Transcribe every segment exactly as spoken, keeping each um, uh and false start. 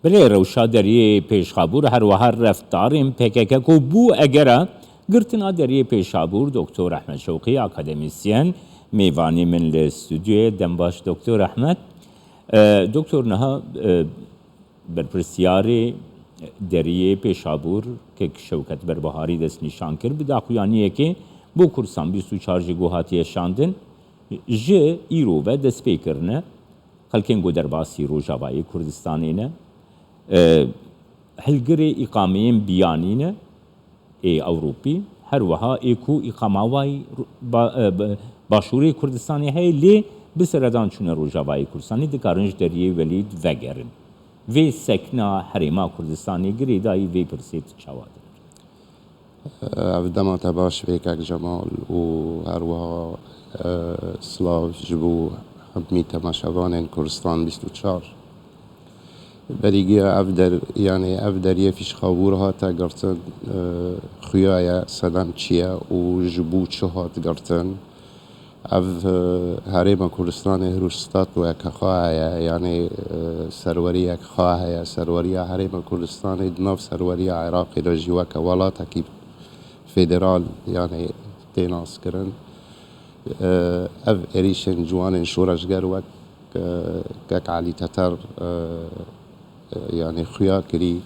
Belê, rewşa deriyê Pêşxabûr her wiha reftarên P K K ku bû egera girtina deriyê Pêşxabûr, Doktor Ehmed Şewqî, akademîsyen, mêvanî min li stûdyoyê. Dem baş, Doktor Ehmed. E, Doktor, niha, e, berpirsiyarê deriyê Pêşxabûr, kek Şewket Berbiharî, destnîşan kir, bi daxuyaniyekê bo Kurdistan bîst û çar jî ku hatiye şandin, ji îro ve dest pê kirine. Xelkên ku derbasî Rojavayê Kurdistanê ne, e, hilgirê îqameyên biyanî ne ê Ewropî, her wiha ê ku îqama wayî ba-, e, ba-, başûrê Kurdistanê heye, lê bi seredan çûne Rojavayê Kurdistanê dikarin ji deriyê welî vegerin. Vê sekna Herêma Kurdistanê girêdayî vê pirsê tu çawa dibî? Ev dema te baş bê kek Cemal û her wiha, e, silav ji bo hemî temaşevanên Kurdistan bîst û çar. Berî giya ev der-, yanî ev deriyê Fîşxabûr hate girtin, e, xuya ye, sedem çi ye û ji bo çi hat girtin? Ev, e, Herêma Kurdistanê hiro statûyeke xwe heye, yanî, e, serweriyek xwe heye. Serweriya Herêma Kurdistanê di nav serweriya Iraqê de jî weke welatekî federal, yanî, tê naskirin. E, ev êrîşên ciwanên şoreşger wek, e, kek Elî Teter, e, e, yanî xuya kirî,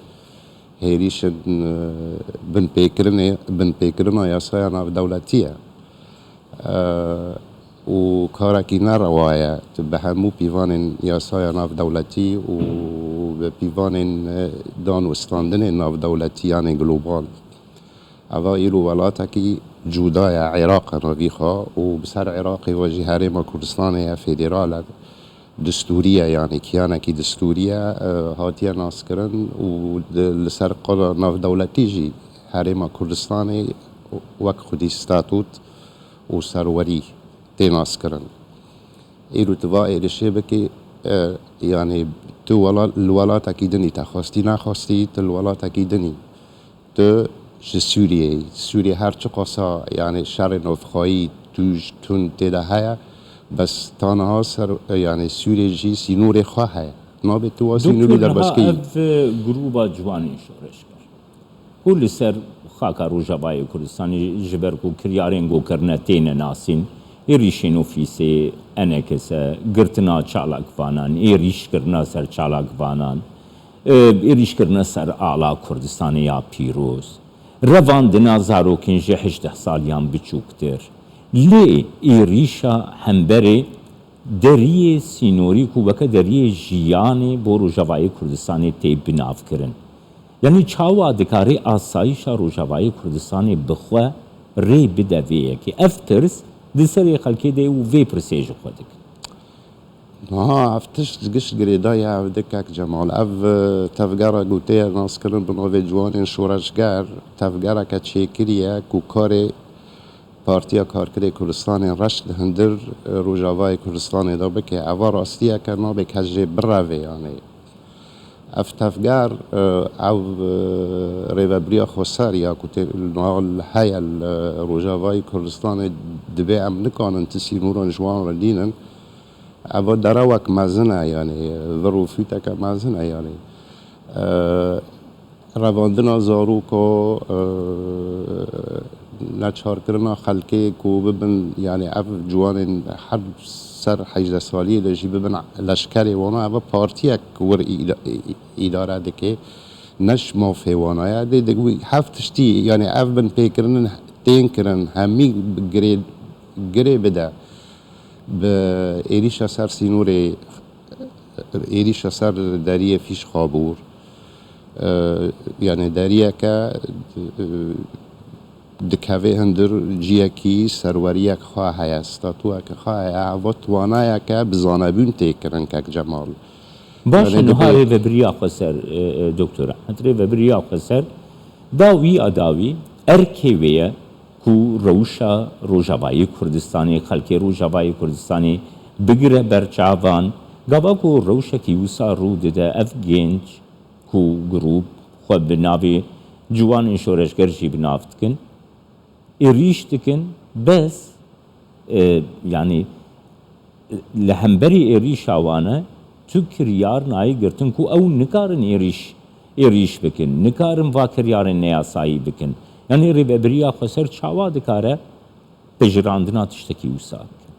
hêrîşin, e, binpêkirinê, binpêkirina yasaya navdewletî ye. E, û karekî nerewa ye. Tu bi hemû pîvanên yasaya navdewletî û bi pîvanên, e, dan û standinên navdewletî, yanî global. Eva îro welatekî cuda ye, Iraq e navî xwe û bi ser Iraqê ve jî Herêma Kurdistanê ye, federal e, distûrî ye, yanî kiyanekî distûrî ye, e, hatiye naskirin û di, li ser qada navdewletî jî Herêma Kurdistanê wek xwedî statût û serwerî tê naskirin. Îro tu va êrişê bikî, e, yanî tu wela-, li welatekî dinî, te xwestî nexwestî, tu li welatekî dinî. Tu ji Sûriyeyê yî. Sûriye her çiqasa, yanî şerê navxweyî tûj, tund tê de heye, bes ta niha ser, yanî Sûriye jî sînorê xwe heye. Nabe tu wa sînorî Doktor, niha derbas kî? Ev, e, grûba ciwanên şoreşger ku li ser xaka Rojavayê Kurdistanê ji ber ku kiryarên ku kirine têne nasîn, êrîşên ofîsê E N K S, girtina çalakvanan, êrîşkirina ser çalakvanan, e, êrîşkirine ser ala Kurdistanê ya pîroz, revandina zarokên ji hejdeh saliyan biçûktir. Lê êrîşa hemberê deriyê sînorî ku weke deriyê jiyanê bo Rojavayê Kurdistanê tê binavkirin. Yanî çawa dikare asayîşa Rojavayê Kurdistanê bi xwe rê bide vê yekê? Ev pirs di serê xelkê de ye û vê pirsê ji xwe dikin. Niha ev tişt giş girêdayî ye, ev di kek Cemal. Ev, e, tevgera ku tê naskirin bi navê Ciwanên Şoreşger, tevgereke çêkirî ye ku karê Partiya Karkerê Kurdistanê reş di hundir, e, Rojavayê Kurdistanê de bike. Eva rastiyeke nabe kes jê bireve, yanî. Ev tevger, e, ev, e, rêvebiriya xweser ya ku tê, heye li Rojavayê Kurdistanê, dibê em nikanin ti sînoran ji wan re dînin. Eva derewek mezin e, yanî, vir û fûteke mezin e, yanî. E, revandina zaroka, e, neçarkirina xelkê ku bibin, yanî ev ciwanên her ser hejdeh saliyê de jî bibin leşkerê wana, eva partiyek wir îda-, îdare dike, ne ji mafê wana ye. Dê, dê, wî heft tiştî, yanî ev binpêkirinin tên kirin, hemî girê, girê bide bi êrîşa ser sînorê, êrîşa ser deriyê Fîşxabûr, e, yanî deriyeke, e, dikeve hundir ciyekî serweriyek xwe heye, statûyeke xwe heye, eva twanayeke bi zanebûn tê kirin kek Cemal. Baş e, yanî niha dibê rêvebiriya xweser, e, e, Doktor Ehmed, rêvebiriya xweser dawî ya dawî erkê wê ye ku rewşa Rojavayê Kurdistanê, xelkê Rojavayê Kurdistanê bigire ber çavan. Gava ku rewşekî wisa rû dide, ev genç ku grûp xwe bi navê Ciwanên Şoreşger jî bi nav dikin, êrîş dikin, bes, e, yanî, li hemberî êrîşa wan e, Tu kiryar nayê girtin ku ew nikarin êrîş, êrîş bikin, nikarin va kiryarên neyasayî bikin. Yanî rêvebiriya xweser çawa dikare pejirandina tiştekî wisa bike?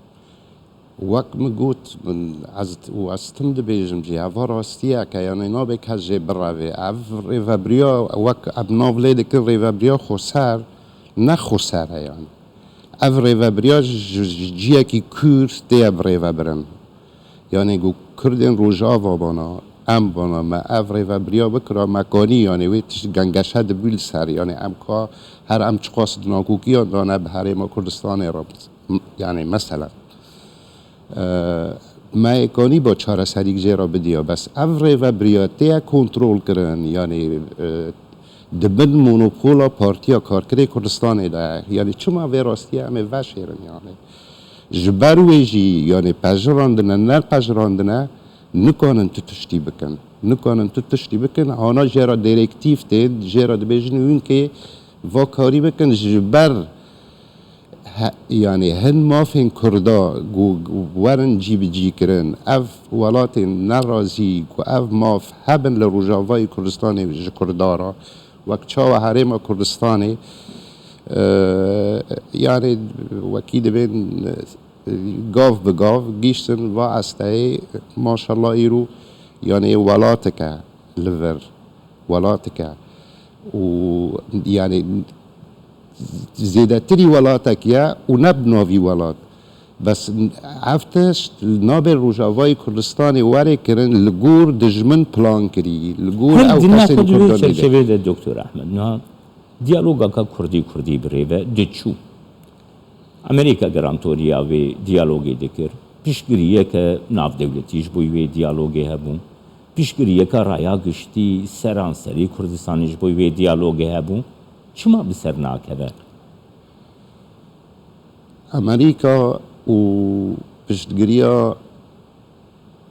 Wek min got, min ez, û ez tim dibêjim jî, eva rastiyek e, yanî nabe kes jê birevê. Ev rêvebiriya wek em nav lê dikin rêvebiriya xweser, ne xweser e yanî. Ev rêvebiriya ji, ji ciyekî kûr tê ye birêvebirin. Yanî ku Kurdên Rojava bana, em bana, me ev rêvebiriya bikira, me kanî, yanî wê tişt gengeşe dibû li ser, yanî em ka her em çiqas di nakokiyan de ne bi Herêma Kurdistanê re, yanî meselen. E, me yê kanî ba çareserîk jê re bidiya, bes ev rêvebiriya tê ye kontrol kirin, yanî, e, di bin monopola Partiya Karkerê Kurdistanê de ye. Yanî çima vê rastiyê em ê veşêrin yanî? Ji ber wê jî, yanî pejirandine, ne pejirandine, nikanin tu tiştî bikin. Nikanin tu tiştî bikin, hana jê re direktîf tên, jê re dibêjin hûn kê va karî bikin, ji ber he, yanî hin mafên Kurda ku werin cîbicî kirin, ev welatên nerazî ku ev maf hebin li Rojavayê Kurdistanê ji Kurda re, wek çawa Herêma Kurdistanê, e, yanî wekî dibên, e, gav bi gav gihîştin va esteyê, maşallah îro, yanî welatek e li vir, welatek e. Û yanî zêdetirî welatek ye û ne bi navî welat. Bes ev tişt nabe Rojavayê Kurdistanê were kirin, li gor dijmin plan kirî, li gor Him ew di kesên nexwe di wê Kurdan çerçevê de, Doktor Ahmed, niha diyalogaka Kurdî Kurdî bi rê ve diçû. Amerîka garantoriya vê diyalogê dikir. Piştgiriyeke navdewletî ji bo wê diyalogê hebû. Piştgiriyeke raya giştî seranserî Kurdistanê ji bo wê diyalogê hebû. Çima bi ser nakeve? Amerîka û piştgiriya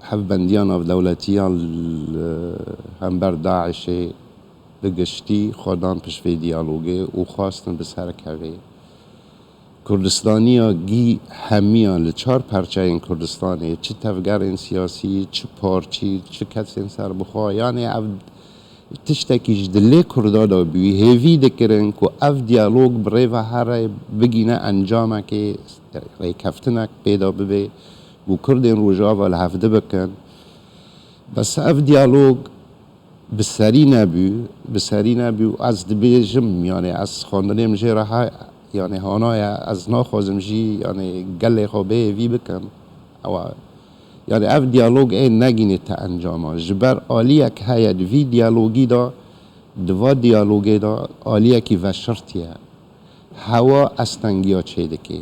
hevbendiya navdewletî ya li hember DAIŞê bi giştî xwe dan pişt vê diyalogê û xwestin bi ser kevê. Kurdistaniya gî hemiya li çar perçeyên Kurdistanê, çi tevgerên siyasî, çi parçî, çi kesên serbixwe, yanê ev tiştekî ji dilê Kurda de bû, hêvî dikirin ku ev diyalog bi rê ve here bigîne encamekê, rêkeftinek pê de bibe ku Kurdên Rojava li hevdi bikin. Bes ev diyalog bi serî nebû, bi serî nebû û ez dibêjim, yanî ez xwendinê min jê re ha-, yanî hana ye, ez naxwazim jî, yanî gelê xwe bê hêvî bikim. Ewa, yanî ev diyalog ê negînê te encama. Ji ber aliyek heye di vî diyalogî de, di va diyalogê de aliyekî veşirtiye. Hewa estengiya çêdike.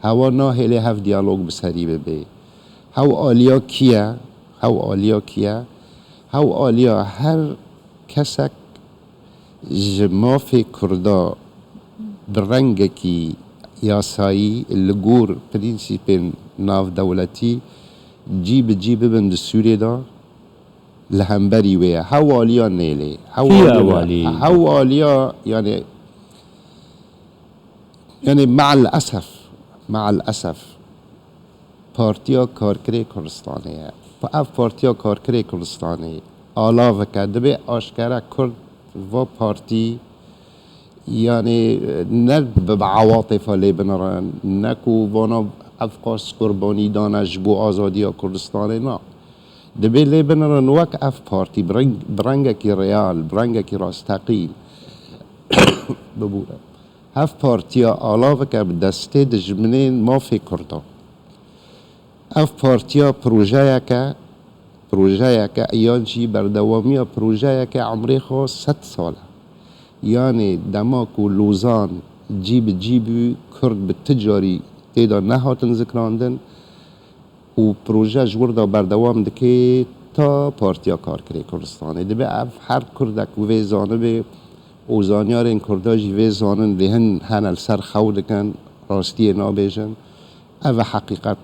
Hewa nahêle hev diyalog bi serî bibe. Hew aliya kî ye? Hew aliya kî ye? Hew aliya her kesek ji mafê Kurda bi rengekî yasayî li gor prensîpên navdewletî cî bi cî bibin di Sûriyê de, li hemberî wê ye. Hew aliya nêlê. Hew Kî ye aliya, ew alî? Hew aliya, yanî, yanî me'el esef, me'el esef Partiya Karkerê Kurdistanê ye. Ev Partiya Karkerê Kurdistanê alaveke, dibe aşkere Kurd va partî, yanî, ne bi, bi ewatefa lê binirin, ne ku vana ev qas qurbanî dane ji bo azadiya Kurdistanê, na. Dibê lê binirin wek ev partî bi reng-, bi rengekî real, bi rengekî rasteqîn bibûre. Ev partiya alaveke bi destê dijminên mafê Kurdan. Ev partiya projeyeke, projeyeke yan jî berdewamiya projeyeke emrê xwe sed sal e. Yanê dema ku Lozan cî bi cî bû, Kurd bi ti carî tê de nehatin zikrandin û proje ji wir de berdewam dike ta Partiya Karkerê Kurdistanê. Dibe ev her Kurdek wê zanibê û zanyarên Kurda jî vê zanin, lê hin hene li ser xew dikin, rastiyê nabêjin. Ev e heqîqet.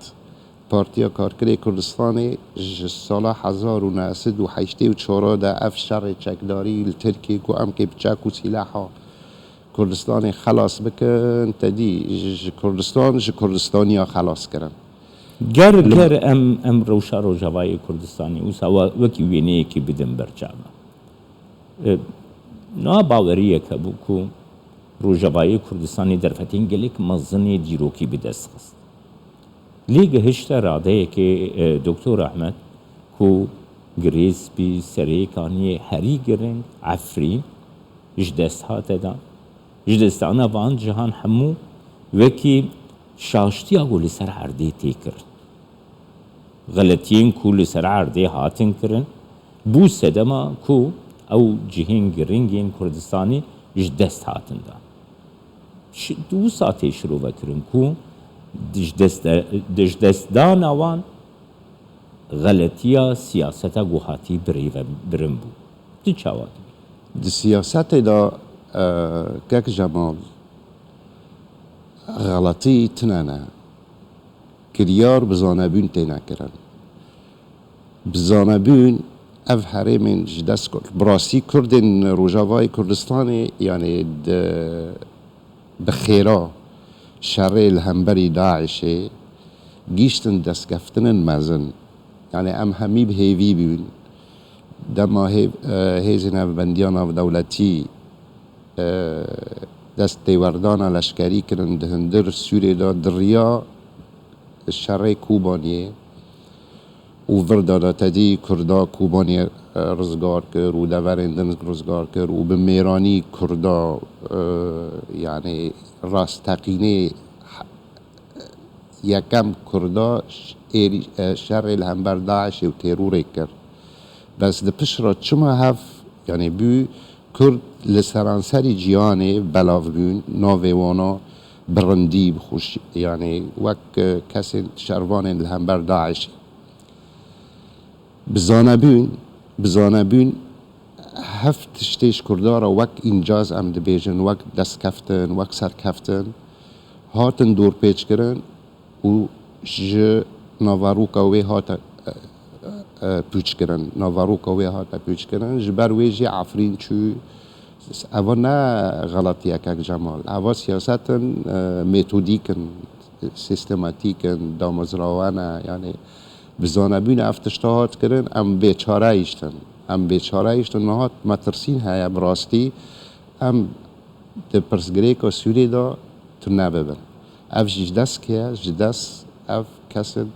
Partiya Karkerê Kurdistanê ji sala hezar û neh sed û heştê û çar de ev şerê çekdarî li Tirkiyê ku em kê bi çek û sîleha Kurdistanê xelas bikin, te dî ji, ji Kurdistan, ji Kurdistaniya xelas kirin. Ger, ger em, em rewşa Rojavayê Kurdistanê wisa we-, wekî wêneyekî bidin ber çavan. E, niha baweriyek hebû ku Rojavayê Kurdistanê derfetên gelek mezin ê dîrokî bi dest xist. Lê gihişte radeyekê, e, Doktor Ahmed ku girêz bî serê kaniyê herî giring, Efrîn, ji dest hate dan. Ji destana van cihan hemû wekî şaştiya ku li ser erdê tê kir. Xeletiyên ku li ser erdê hatin kirin, bû sedema ku ew cihên giringên Kurdistanê ji dest hatin dan. Şi-, wisa tê şirovekirin ku ji dest-, ji destdana wan xeletiya siyaseta ku hatî birêve birin bû. Tu çawa dibînî? Di siyasetê de, e, kek Cemal, xeletî tune ne. Kiryar bi zanebûn têne kirin. Bi zanebûn ev herêmên ji dest Kurd, bi rastî Kurdên Rojavayê Kurdistanê, yanî di, bi xêra şerê li hemberî DAIŞê gihîştin destkeftinin mezin. Yanî em hemî bi hêvî bûn. Dema hêv-, e, hêzên hevbendiya navdewletî, e, dest têwerdana leşkerî kirin di hundir Sûriyê de, di riya şerê Kobaniyê û vir de de tedî Kurda Kobaniyê, e, rizgar kir û deverên din rizgar kir û bi mêranî Kurda, e, yanî rasteqînê yekem Kurda ş-, êrî-, e, şerê li hember DAIŞê û terorê kir. Bes di pişt re çima hev, yanî bû Kurd li seranserî cîhanê belav bûn, navê wana bi rindî, bi xweşî, yanî wek, e, kesên şervanên li hember DAIŞê. Bi zanebûn, bi zanebûn hev tiştê ji Kurda re wek încaz em dibêjin, wek destkeftin, wek serkeftin, hatin dorpêçkirin û ji naveroka wê hate, e, e, pûçkirin. Naveroka wê hate pûçkirin. Ji ber wê jî Efrîn çû. Eva ne xeletiyek, kek Cemal. Eva siyasetin, e, metodîk in, sîstematîk in, damezrawe ne. Yanî bi zanebûn ev tişta hat kirin, em bêçare hiştin. Em bêçare hiştin, niha metirsîn heye bi rastî. Em di pirsgirêka Sûriyê de tune bibin. Ev jî ji dest kê ye? Ji dest ev kesên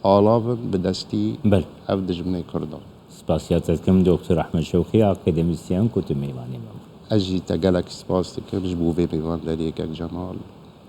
alav in bi destî Belê. ev dijminê Kurdan. Spasiya te dikim, Doktor Ehmed Şewqî, akademîsyen ku tu mêvanê me bû. Ez jî te gelek spas dikim ji bo vê mêvandariyê, kek Cemal.